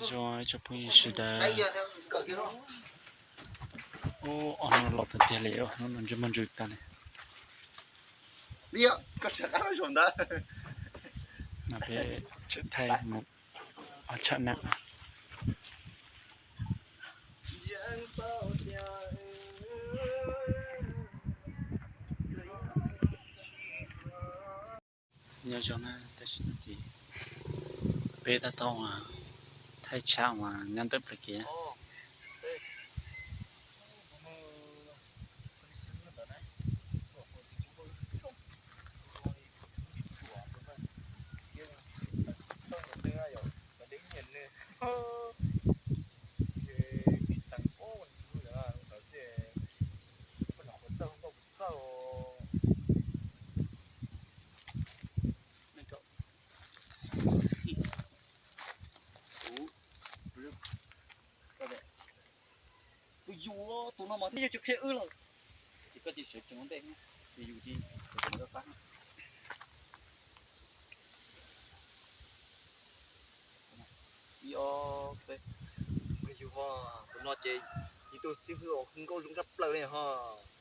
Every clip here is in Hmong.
Zoo ib tsoom phooj ywg sawv daws. Ub, ob hnub los tag tiag li, hnub no ntsej muag ntsws tag li. No peb tseem thaij mus ob tsham na. Nyob zoo na, tam sim no ces peb tab tom thaij tsham uas nyob ntawm plawv kev. Tus yus, tus no mas thiaj yog tsis qhia wb lawm. Ces koj cia li sawv tsees ua ntej, ces yus cia li sawv tsees rau qab. Ib ob peb, yus ho, tus no ces yus tus xib hwb uas hu nkauj zoo tshaj plaws li ho.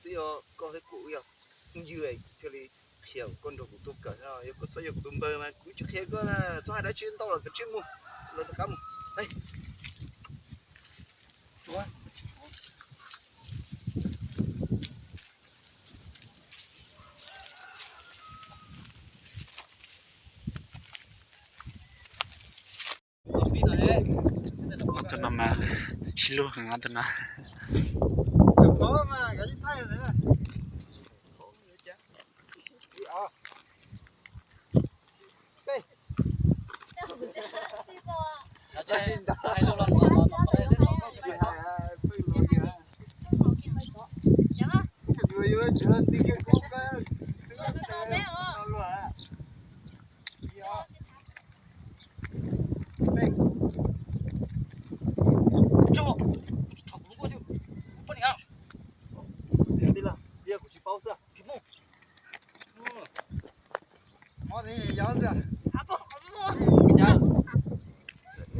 Twb yog koj thiab kuv wb yog phooj ywg thiaj li qhia koj nrog kuv tuaj kawm, yog koj txhob yog kuv tus npawg mas kuv tsis qhia koj na. Txhob hais dab tsi ntau los kav tsij mus, lawv rov qab mus. Tus no mas sib hlub heev tus no.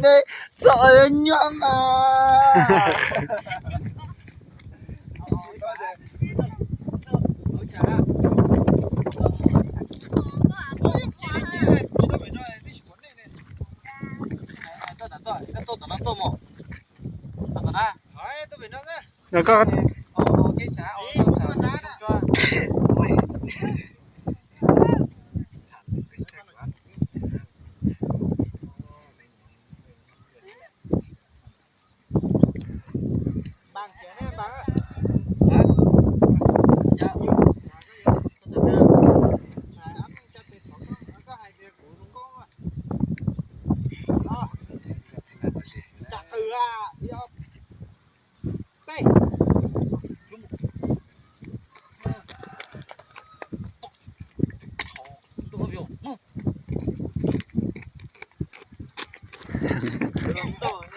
Nej txom nyem mas. Koj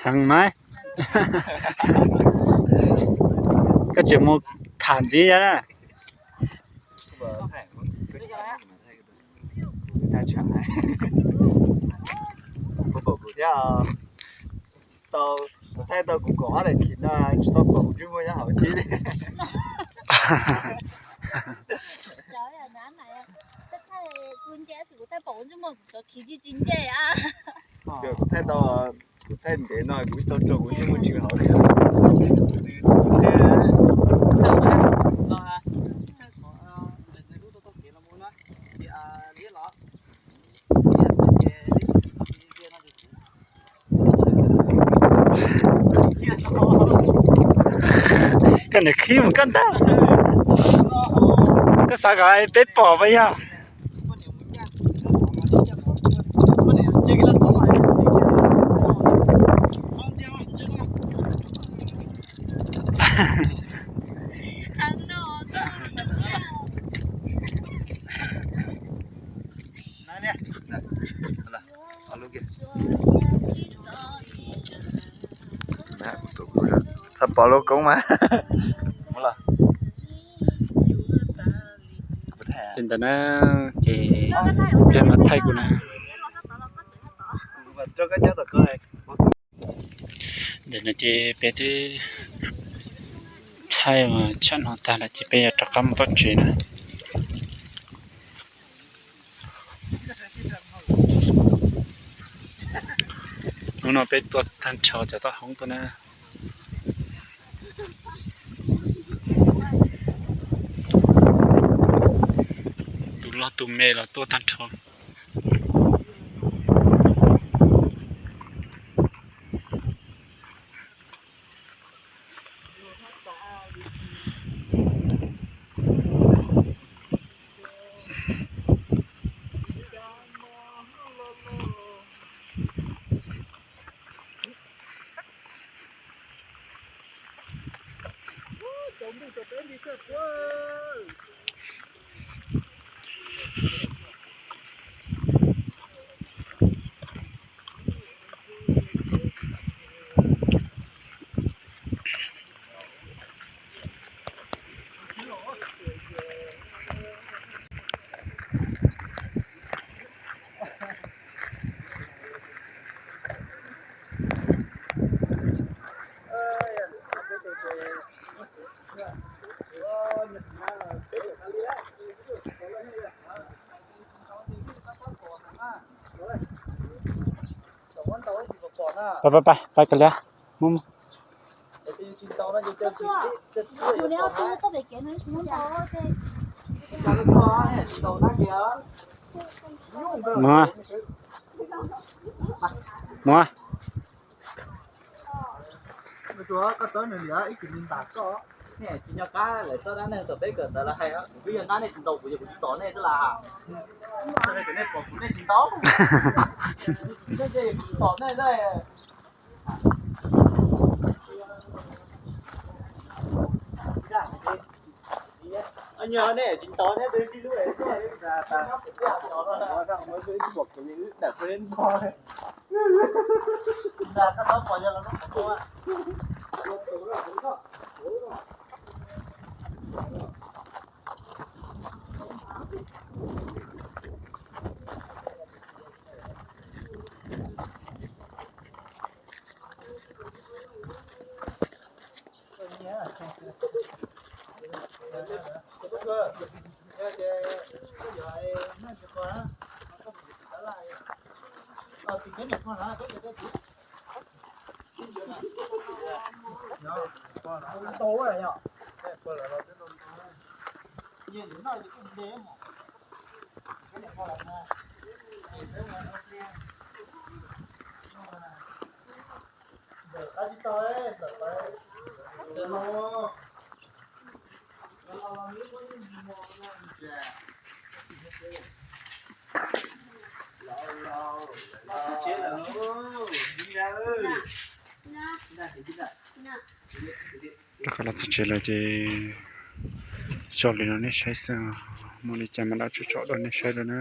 Heev na. Koj tseem mus tham ntxiv yog na. Kuv pom kuv thiab, tau, kuv thaij tau kuv kaum ob daim khiv no tsis tau pom kuv ntsej muag nyob hauv thiab li. Kuv thaij tau, kuv thaij ntev no kuv tsis tau tso kuv ntsej muag tshwm hauv li. Koj niam khib mus koj ntag. Koj xav kom peb pom pas yog? Txhob pom lub koob mas. Li ntawd na, ces yog no thaij kuv na. Ntawm no ces peb twb thaij tsham no tag lawm ces peb yuav rov qab mus tom tsev na. Hnub no peb tua tag nrho cov taub hoob tuaj na. Tus loj tus me los tuaj tag nrho. Pais pais pais pais kawg lias. Mus mus. Mus. Mus. Koj txob nws liam ib tsis li ntas koj. Nej tsis nco qab lawv txob dab neeg thaum peb kawm ntawv lawv hais, kuv twb yog nab nej tsis ntaus kuv ces kuv tsis tom nej xwb las. Nej pom kuv nej tsis ntaus, nej ces kuv tsis tom nej xwb. Nyob nej tsis tom nej twb sib hlub. Rov qab los txog tsev lawm ces tso li no nej saib xwb, muaj li cas mam li tso tso rau nej saib dua na.